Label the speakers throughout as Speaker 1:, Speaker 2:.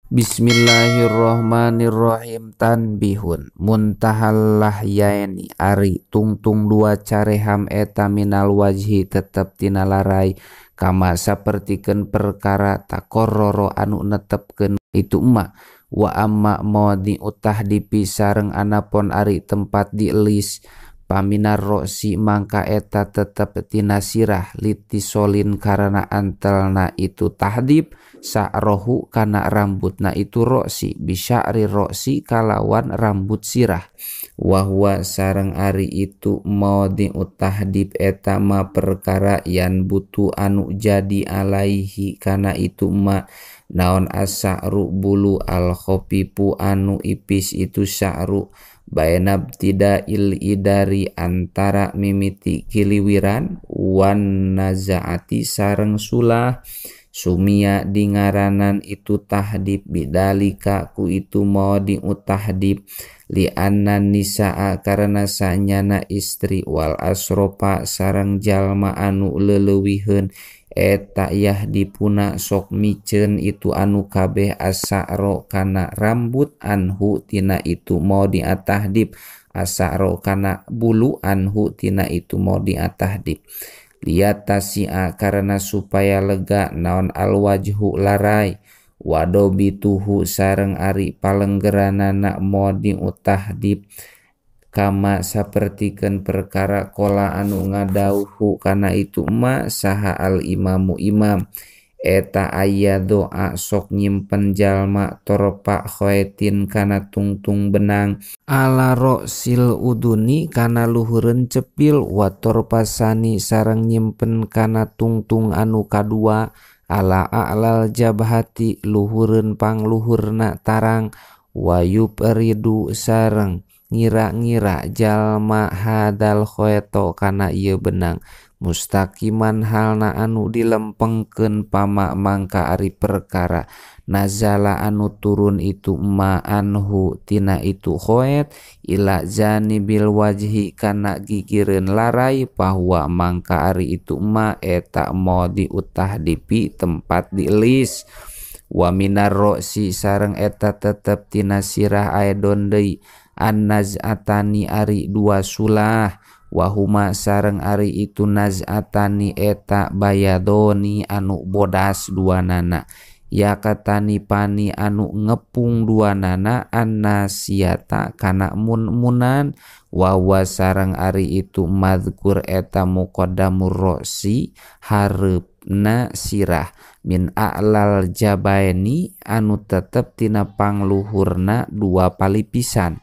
Speaker 1: Bismillahirrahmanirrahim. Tanbihun muntahal lahyaini ari tungtung dua careham eta minal wajhi tetep tina larai kama sapertikeun perkara takorroro anu netepkeun itu emma wa amma mawadhi utahdipi sareng anapon ari tempat dielis paminar roksi mangka eta tetep tina sirah litisolin karena antelna itu tahdib sa'rohu kana rambutna itu roksi bisya'ri roksi kalawan rambut sirah wahwa sareng ari itu mawadhi utahdib eta ma perkara yan butu anu jadi alaihi kana itu ma naon asa'ru bulu al khofifu anu ipis itu sa'ru bainab tidak il idari antara mimiti kiliwiran wan nazaati sareng sulah sumia dingaranan itu tahdib bidalika ku itu mau diutahdib li anna nisaa karena sanyana istri wal asropa sareng jalma anu leleuwiheun eta yahdipuna sok miceun itu anu kabeh asa'ro kana rambut anhu tina itu mau diatahdib asa'ro kana bulu anhu tina itu mau diatahdib liyatasia karena supaya lega naon alwajhu larai wadobituhu sareng ari palenggeranana mau diutahdib kama sapertikeun perkara kola anu ngadauhu kana itu ma saha al imamu imam eta aya doa sok nyimpen jalma torpa khoetin kana tungtung benang ala rosil uduni kana luhureun cepil wa torpasani sareng nyimpen kana tungtung anu kadua ala a'lal jabhati luhureun pangluhurna tarang wa yupridu sareng ngira-ngira jalma hadal khoeto kana ieu benang mustaqiman halna anu dilempengkeun pama mangka ari perkara nazala anu turun itu ma anhu tina itu khoet ila janibil wajhi kana gigireun larai bahwa mangka ari itu ma eta mau diutahdipi tempat dielis wa minar roksi sareng eta tetep tina sirah aedon deui an-naz'atani ari dua sulah wahuma sareng ari itu naz'atani eta bayadoni anu bodas dua nana yakatani pani anu ngepung dua nana annasiata kana mun-munan wawa sareng ari itu madhkur eta muqaddamur roksi hareupna sirah min a'lal jabaini anu tetep tina pangluhurna dua palipisan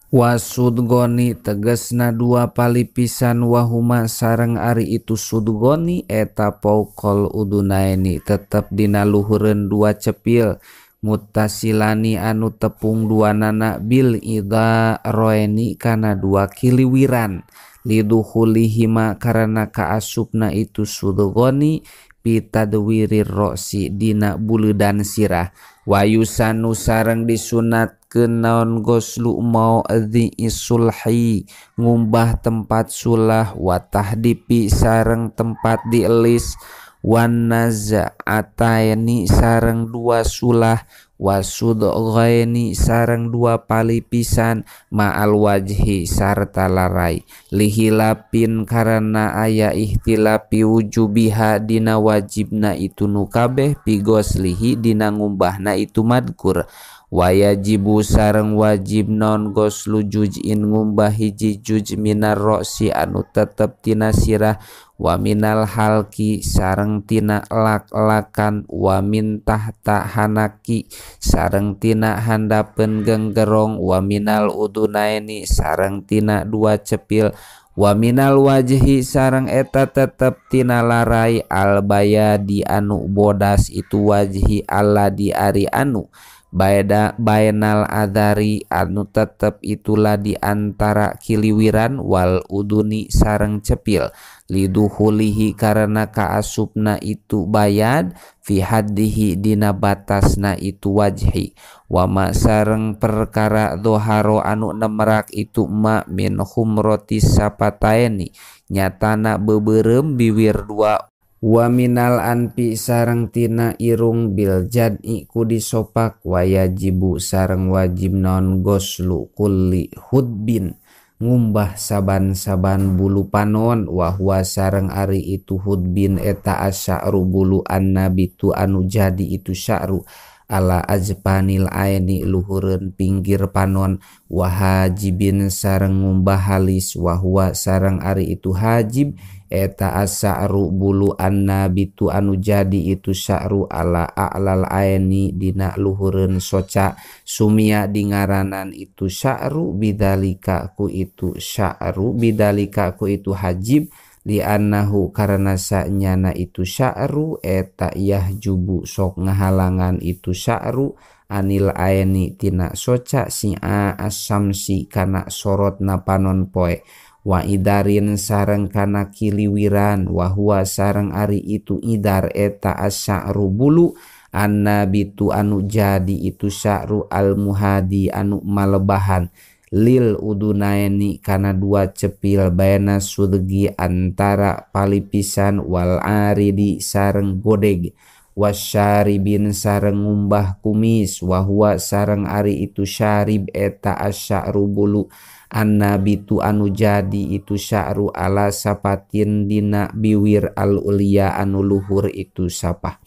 Speaker 1: wasudgoni tegesna dua palipisan wahuma sareng ari itu sudgoni eta pauqal udunaini tetep dina luhureun dua cepil mutasilani anu tepung dua nana bil idha roeni kana dua kiliwiran liduhulihima karena kaasupna itu sudgoni pitadwirir roksi dina buleudan sirah wayusanu sareng disunatkeun naon goslu maudhi sulhi ngumbah tempat sulah wa tahdipi sareng tempat dielis wan naz'ataini sareng dua sulah wasudghaini sareng dua palipisan ma'al wajhi sarta larai lihilapin karena aya ihtilapi wujubiha dina wajibna itu nu kabeh pigoslihi dina ngumbahna itu madkur wayajibu sareng wajib non goslu juz'in ngumbah hiji juj minar roksi anu tetep tina sirah wa minal halki sareng tina lak-lakan wa min tahta hanaki sareng tina handapeun genggerong wa minal udunaini sareng tina dua cepil wa minal wajhi sareng eta tetep tina larai albayadi anu bodas itu wajhi alla di ari anu baeda bainal adari anu tetep itulah di antara kiliwiran wal uduni sareng cepil liduhulihi karena kaasupna itu bayad fi haddihi dina batasna itu wajhi wama sareng perkara doharo anu nemerak itu ma min humroti sapataeni nyatana beubeurem biwir dua Wa minal anpi sareng tina irung bil jad'i ku disopak wayajibu sareng wajib naon goslu kulli hudbin ngumbah saban-saban bulu panon wa huwa sareng ari itu hudbin eta asya'ru bulu annabitu anu jadi itu sya'ru ala ajpanil aini luhureun pinggir panon wa hajibin sareng ngumbah halis wa huwa sareng ari itu hajib eta asya'ru bulu annabitu anu jadi itu sya'ru ala a'lal aini dina luhureun soca sumia dingaranan itu sya'ru bidalika ku itu sya'ru bidalika ku itu hajib li'annahu karena sanyana itu sya'ru eta yahjubu sok ngahalangan itu sya'ru anil aini tina soca si'a asamsi kana sorotna panon poe wa idarin sareng kana kiliwiran wa huwa sareng ari itu idar eta asya'ru bulu annabitu anu jadi itu sya'ru al muhadi anu malebahan lil udunaini kana dua cepil baena sudgi antara palipisan wal aridi sareng godeg wasyaribin sareng ngumbah kumis wa huwa sareng ari itu syarib eta asya'ru bulu annabitu anu jadi itu sya'ru ala sapatin dina biwir al ulia anu luhur itu sapah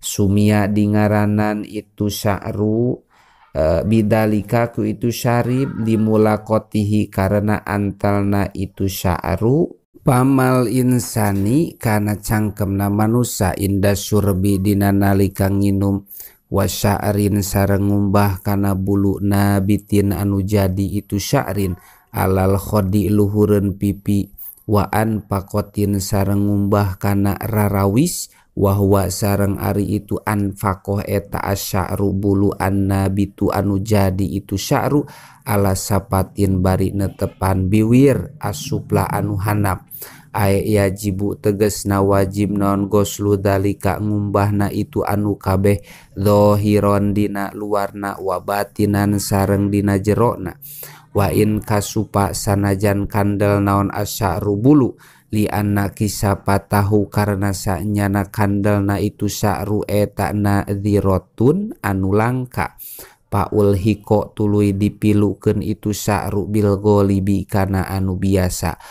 Speaker 1: sumia dingaranan itu sya'ru bidalika ku itu syarib dimulakotihi karena antalna itu sya'ru pamal insani kana cangkemna manusa inda surbi dina nalika nginum wasya'rin sareng ngumbah kana bulu nabitin anu jadi itu sya'rin alal khodi luhureun pipi wa an pakotin sareng ngumbah kana rarawis wa huwa sareng ari itu anfaqoh eta asya'ru bulu annabitu anu jadi itu sya'ru ala sapatin bari netepan biwir asupla anu hanap ae yajibu tegesna wajib naon goslu dalika ngumbahna itu anu kabeh zahiron dina luarna wa batinan sareng dina jerona wa in kasupa sanajan kandel naon asya'ru bulu li anna kisapatahu karena sanyana kandelna itu sya'ru eta nadhiratun anu langka paul hiko tuluy dipilukeun itu sya'ru bil ghalibi kana anu biasa